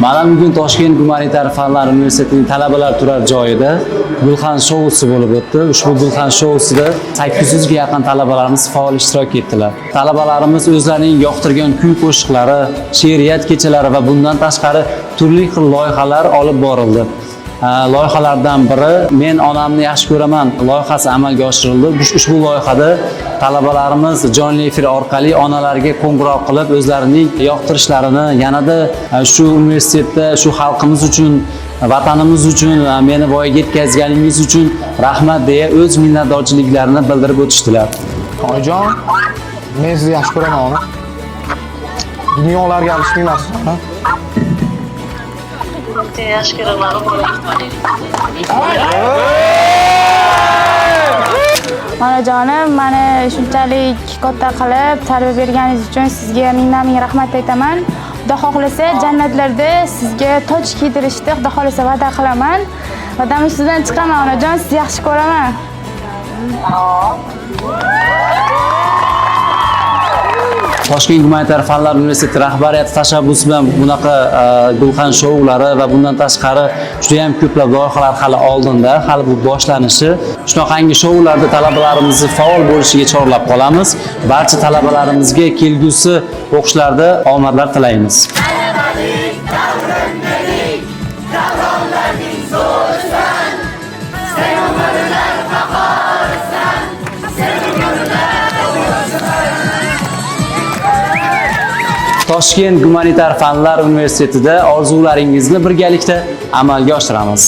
Mana bugun Toshkent gumanitar fanlar universitetining talabalar turar joyida Gulxan shousi bo'lib o'tdi. Ushbu Gulxan shousida 800 ga yaqin talabalarimiz faol ishtirok etdilar. Talabalarimiz o'zlarining yoqtirgan kuy-qo'shiqlari, she'riyat kechalari va bundan tashqari turli xil loyihalar olib borildi. Loyihalardan biri "Men onamni yaxshi ko'raman" loyihasi amalga oshirildi. Ushbu loyihada talabalarimiz jonli efir orqali onalarga qo'ng'iroq qilib, o'zlarining yoqtirishlarini yanada shu universitetda shu xalqimiz uchun, vatanimiz uchun, meni voyaga yetkazganingiz uchun rahmat deya o'z minnatdorchiliklarini bildirib o'tishdilar. Oyijon, men sizni yaxshi ko'raman, ona. Dunyolarga alishmayman sizni, ona. Seni yaxshi ko'raman, bolam. Onajonim, mani shunchalik katta qilib tarbiya berganingiz uchun sizga mingdan ming rahmat aytaman. Xudo xohlasa, jannatlarda sizga toj kiydirishni, Xudo xohlasa, va'da qilaman. Va'dam ustidan chiqaman, onajon, sizni yaxshi ko'raman. Toshkent gumanitar fanlar universiteti rahbariyati tashabbusi bilan bunaqa gulxan shoulari va bundan tashqari juda ham ko'plab loyihalar hali oldinda, hali bu boshlanishi. Shunaqangi shoularda talabalarimizni faol bo'lishiga chorlab qolamiz. Barcha talabalarimizga kelgusi o'qishlarda omadlar tilaymiz. Toshkent gumanitar fanlar universitetida orzularingizni birgalikda amalga oshiramiz.